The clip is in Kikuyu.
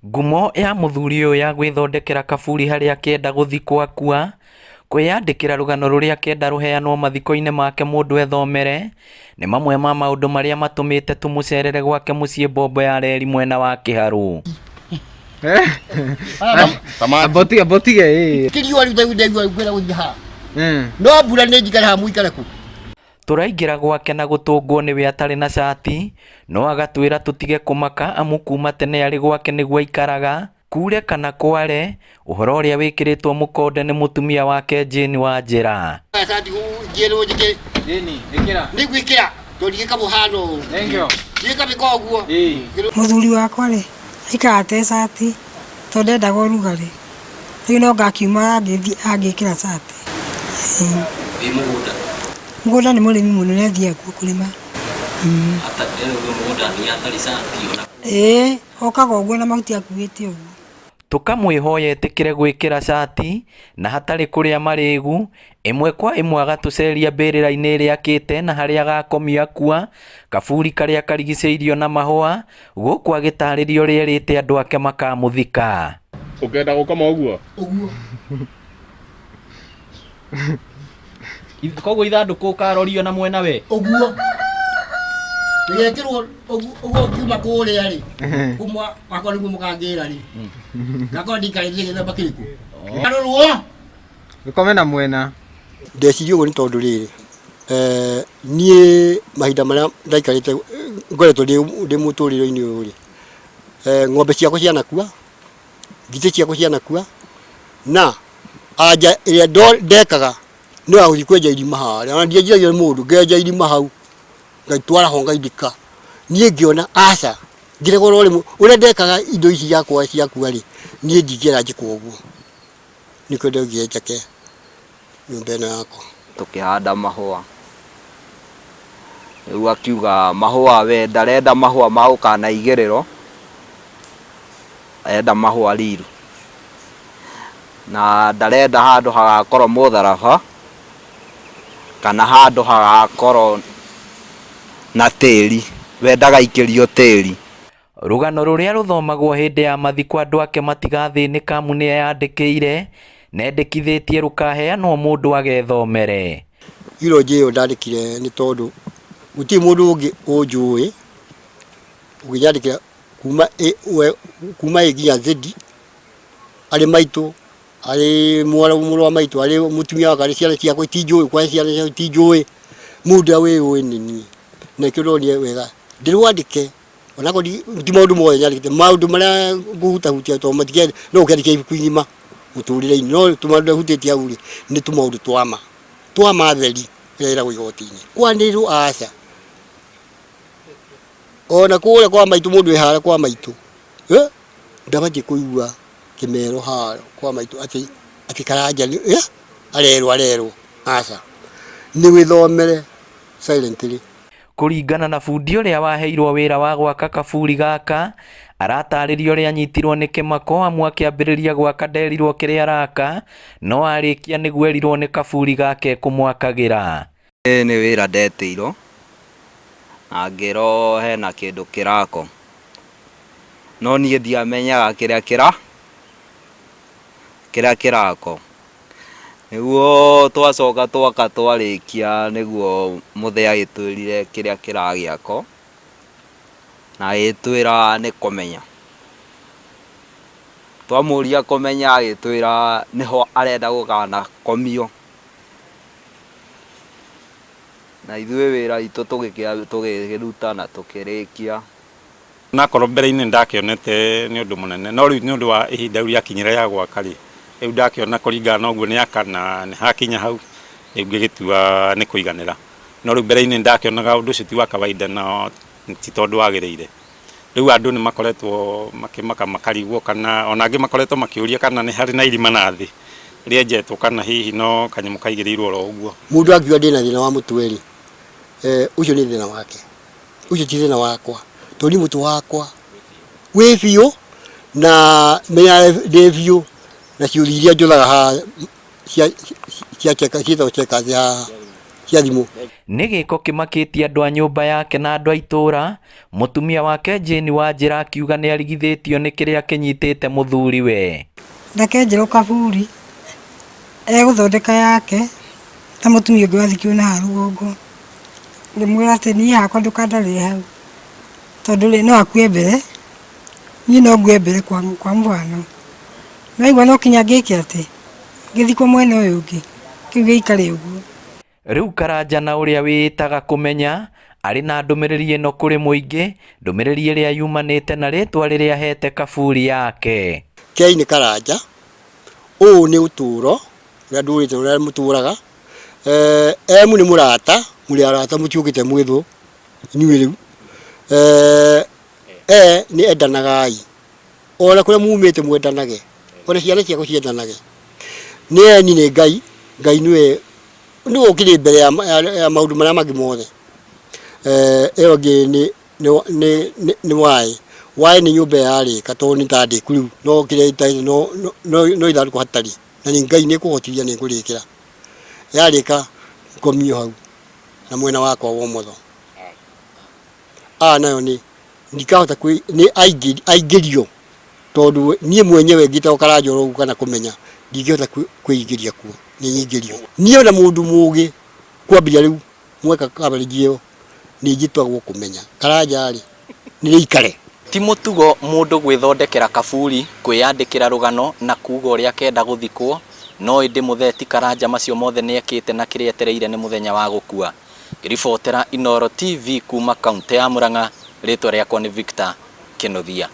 Ngumo ya mũthuri ũyũ ya gwĩthondekera kaburi harĩa akĩenda gũthikwo akua, kwĩyandĩkĩra rũgano rũrĩa akenda rũheanwo mathiko-inĩ make mũndũ ethomere, nĩ mamwe ma maũndũ marĩa matũmĩte tũmũcerere gwake mũciĩ mbombo ya reri mwena wa Kĩharũ. Ambotige ambotige ĩĩ. Kiriua rĩu ndaigua ndaigua ngwenda gũthiĩ haha. No mbura nĩ njikare haha mũikare kũ? Tũraingĩra gwake na gũtũngwo nĩwe atarĩ na cati, no agatwĩra tũtige kũmaka amu kuma tene arĩ gwake nĩguo aikaraga, kure kana kware, ũhoro ũrĩa wĩkĩrĩtwo mũkonde nĩ mũtumia wake Jane Wanjĩra. Cati njĩrwo njĩkĩre. Jane, ĩkĩra. Nĩ gwĩkĩra tondũ ndigĩkamũhana ũũ. Thank you. Ndigĩkamĩka ũguo. Ĩĩ. Mũthuri wakwa rĩ, aikaraga atee cati tondũ ndendaga ũrugarĩ. Rĩu no ngakiuma angĩthiĩ angĩkĩra cati. Wĩ mũgũnda? Mũgũnda nĩ mũrĩmi mũno nĩ athiaga kuo kũrĩma. Mũgũnda athiaga atarĩ cati ona? Ĩĩ, okaga ũguo na mahuti akuĩte ũguo. Tũkamwĩhoya etĩkĩre gwĩkĩra cati na hatarĩ kũrĩa marĩgu, ĩmwe kwa ĩmwe agatũceria mbĩrĩra-inĩ ĩrĩa akĩte na harĩa agakomio akua, kaburi karĩa karigicĩirio na mahũa, gũkũ agĩtarĩria ũrĩa erĩte andũ ake makamũthika. Ũkenda gũkoma ũguo? Ũguo. Koguo ithandũkũ ũkarorio na mwena we? Ũguo. Rĩgekĩrwo ũguo ũguo ngiuma kũrĩa rĩ. Kuma wakwa nĩguo mũkangĩra rĩ. Ngakorwo ndikarĩtie gĩthemba kĩrĩkũ. Karũrwo. Gĩkome na mwena. Ndeciria ũguo nĩ tondũ rĩrĩ, niĩ mahinda marĩa ndaikarĩte ngoretwo ndĩ mũtũrĩre-inĩ ũyũ rĩ, ng'ombe ciakwa cianakua, ngitĩ ciakwa cianakua, na anja ĩrĩa ndekaga nĩ ya gũthiĩ kwenja irima harĩa, ona ndienjithagio nĩ mũndũ, ngenja irima hau, ngaitwara ho ngaithika. Niĩ ngĩona aca, ngĩrega oro rĩmwe, ũrĩa ndekaga indo ici ciakwa ciakua rĩ, niĩ ndingĩenda njĩkwo ũguo. Nĩkĩo ndaugire njake nyũmba ĩno yakwa. Tũkĩhanda mahũa. Rĩu akiuga mahũa we ndarenda mahũa ma gũkanaigĩrĩrwo, arenda mahũa riru. Na ndarenda handũ hagakorwo mũtharaba, kana handũ hagakorwo na tĩri, we ndagaikĩrio tĩri. Rũgano rũrĩa rũthomagwo hĩndĩ ya mathiko andũ ake matigathĩnĩka amu nĩeyandĩkĩire na endekithĩtie rũkaheanwo mũndũ agethomere. Eulogy ĩyo ndandĩkire nĩ tondũ gũtirĩ mũndũ ũngĩ ũnjũĩ ũngĩnyandĩkĩra kuma A, kuma A nginya Z, arĩ maitũ, arĩ mũrũ wa maitũ, arĩ mũtumia wakwa, arĩ ciana ciakwa itinjũĩ, kwanja ciana ciakwa itinjũĩ, mũndũ ũrĩa wĩyũĩ nĩ niĩ. Na nĩkĩo ndonire wega ndĩrwandĩke onakorwo ti maũndũ mothe nyandĩkĩte, maũndũ marĩa ngũhutahutia tondũ matikĩrĩ, no ũkĩandĩke ibuku igima mũtũrĩre-inĩ, no tũmaũndũ hutĩtie hau rĩ, nĩ tũmaũndũ twa ma, twa ma theri ĩrĩa ĩragwo igoti-inĩ. Kwanĩrĩrwo aca, ona kũrĩa kwa maitũ mũndũ wĩ harĩa kwa maitũ, ndabatiĩ kũigua kĩmero haha kwa maitũ atĩ atĩ Karanja arerwo arerwo, aca. Nĩ wĩthomere silently. Kũringana na bundi ũrĩa waheirwo wĩra wa gwaka kaburi gaka, aratarĩria ũrĩa anyitirwo nĩ kĩmako amu akĩambĩrĩria gwaka nderirwo kĩrĩa araka, no arĩkia nĩguo erirwo nĩ kaburi gake ekũmwakagĩra. Nĩ wĩra ndetĩirwo na ngĩrwo hena kĩndũ kĩrakwo, no niĩ ndiamenyaga kĩrĩa kĩra kĩrĩa kĩrakwo. Nĩguo twacoka twaka twarĩkia nĩguo mũthee agĩtwĩrire kĩrĩa kĩragĩakwo, na agĩtwĩra nĩ kũmenya. Twamũria kũmenya agĩtwĩra nĩho arenda gũkanakomio. Na ithuĩ wĩra witũ tũgĩkĩruta na tũkĩrĩkia. Onakorwo mbere-inĩ nĩndakĩonete nĩ ũndũ mũnene, no rĩu nĩ ũndũ wa ihinda rĩu rĩakinyire rĩa gwaka rĩ, rĩu ndakĩona kũringana na ũguo nĩ aka na nĩ hakinya hau, rĩu ngĩgĩtua nĩ kũiganĩra. No rĩu mbere-inĩ nĩndakĩonaga ũndũ ũcio ti wa kawaida na ti ta ũndũ wagĩrĩire. Rĩu andũ nĩ makoretwo makĩmaka makarigwo kana ona angĩ makoretwo makĩũria kana nĩ harĩ na irima na thĩ rĩenjetwo kana hihi no kanyamũ kaigĩrĩirwo oro ũguo. Mũndũ angiuga ndĩna thĩna wa mũtwe rĩ, ũcio nĩ thĩna wake. Ũcio ti thĩna wakwa tondũ niĩ mũtwe wakwa wĩ biũ na menya ndĩ biũ na ciũthi iria njũthaga haha cia cia checkers ciĩtagwo checkers haha. Cia thimũ. Nĩ gĩko kĩmakĩtie andũ a nyũmba yake na andũ a itũũra, mũtumia wake Jane Wanjĩra akiuga nĩ arigithĩtio nĩ kĩrĩa kĩnyitĩte mũthuriwe. Reke njerwo kaburi egũthondeka yake ta mũtumia ũngĩ wathikirwo na haha rũgongo. Ngĩmwĩra atĩ niĩ hakwa ndũkandarĩre hau tondũ rĩ no akue mbere niĩ no ngue mbere kwa, kwa mũhano. Nĩwaigua no kinya ngĩke atĩ ngĩthikwo mwena ũyũ ũngĩ kĩu gĩikare ũguo. Rĩu Karanja na ũrĩa wĩĩtaga kũmenya arĩ na ndũmĩrĩri ĩno kũrĩ mũingĩ, ndũmĩrĩri ĩrĩa yumanĩte na rĩtwa rĩrĩa ahete kaburi yake. K nĩ Karanja, O nĩ ũtũro ũrĩa ndũrĩte ũrĩa mũtũraga, eh, M nĩ mũrata, mũrĩ arata mũtiũkĩte mwĩthũ inyuĩ rĩu, eh, E nĩ endanagai, ona kũrĩa mumĩte mwendanage, ona ciana ciakwa ciendanage. Nĩ N nĩ Ngai, Ngai nĩwe nĩwe ũkĩrĩ mbere ya, ya, ya maũndũ marĩa mangĩ mothe. Eh, ĩyo ĩngĩ nĩ nĩ nĩ nĩ nĩ Y, Y nĩ nyũmba yarĩka tondũ nĩ ta ndĩku rĩu no kĩrĩa ĩtarĩ no no no ithandũkũ hatarĩ na nĩ Ngai nĩ kũhotithia nĩ ngũrĩkĩra yarĩka ngomio hau na mwena wakwa wa ũmotho. A nayo nĩ ndikahota kwĩ nĩ aingĩrio tondũ niĩ mwenyewe ngĩtagwo Karanja oro ũguo kana kũmenya ndingĩhota kwĩingĩria kuo nĩ nyingĩrio. Niĩ ona mũndũ mũgĩ kwambĩrĩria rĩu mweka coverage ĩyo nĩ njĩtagwo kũmenya Karanja rĩ nĩ rĩikare. Ti mũtugo mũndũ gwĩthondekera kaburi, kwĩyandĩkĩra rũgano na kuuga ũrĩa akenda gũthikwo, no ĩndĩ mũthee ti Karanja macio mothe nĩekĩte na kĩrĩa etereire nĩ mũthenya wa gũkua. Ngĩribotera Inooro TV kuma kauntĩ ya Murang'a, rĩtwa rĩakwa nĩ Victor Kĩnuthia.